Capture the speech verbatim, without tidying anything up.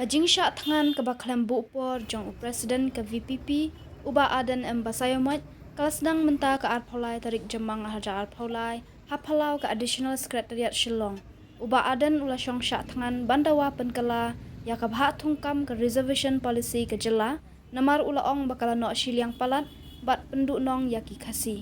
Jingshah thngan kaba khlem buh por jong u President ka V P P, u Bah Ardent M Basaiawmoit, ka la sdang mynta ka arphew lai tarik Jymmang arhajar arphew lai, ha Phallaw ka Additional Secretariat Shillong. U Bah Ardent u la shong shah thngan ban dawa pynkylla ïa ka bhah thungkam ka Reservation Policy ka jylla, namar u la ong ba ka la noh shiliang palat bad pynduhnong ïa ki Khasi.